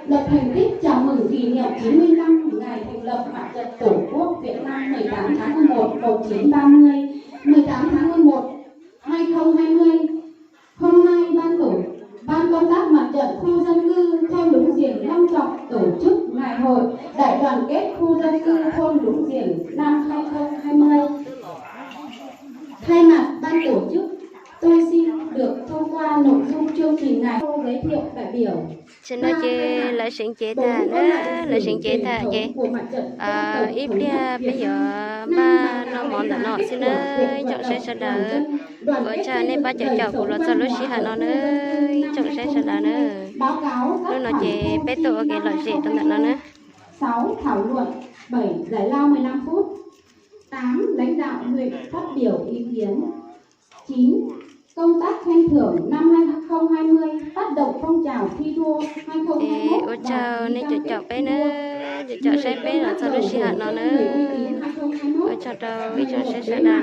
Lập thành tích chào mừng kỷ niệm chín mươi năm ngày thành lập Mặt trận Tổ quốc Việt Nam mười tám tháng mười một, một chín ba mươi, mười tám tháng mười một, hai không hai mươi. Hôm nay, Ban tổ, Ban công tác Mặt trận khu dân cư thôn Lũng Giềng long trọng tổ chức Ngày hội Đại đoàn kết khu dân cư thôn Lũng Giềng năm hai không hai mươi. Thay mặt ban tổ chức, tôi xin được thông qua nội dung chương trình ngày hội, giới thiệu đại biểu. Ces no ces lawv seev cev tag na, lawv seev cev tag ces ib pliag peb yuav npaj noj mov ntawm no xwb na. Ib tsoom saib sawv daws, ua tsaug nej pab caum caum kuv los txog lub sij hawm no na, ib tsoom saib sawv daws na. Hnub no ces peb tuaj ua kev lom zem rau ntawm no na. Sáu thảo luận, bảy giải lao mười lăm phút, tám lãnh đạo huyện phát biểu ý kiến, chín công tác khen thưởng năm hai không hai mươi, phát động phong trào thi đua hai không hai mốt. Ua tsaug nej caum caum peb na, caum caum saib peb los txog lub sij hawm no na. Ua tsaug rau ib tsoom saib sawv daws na.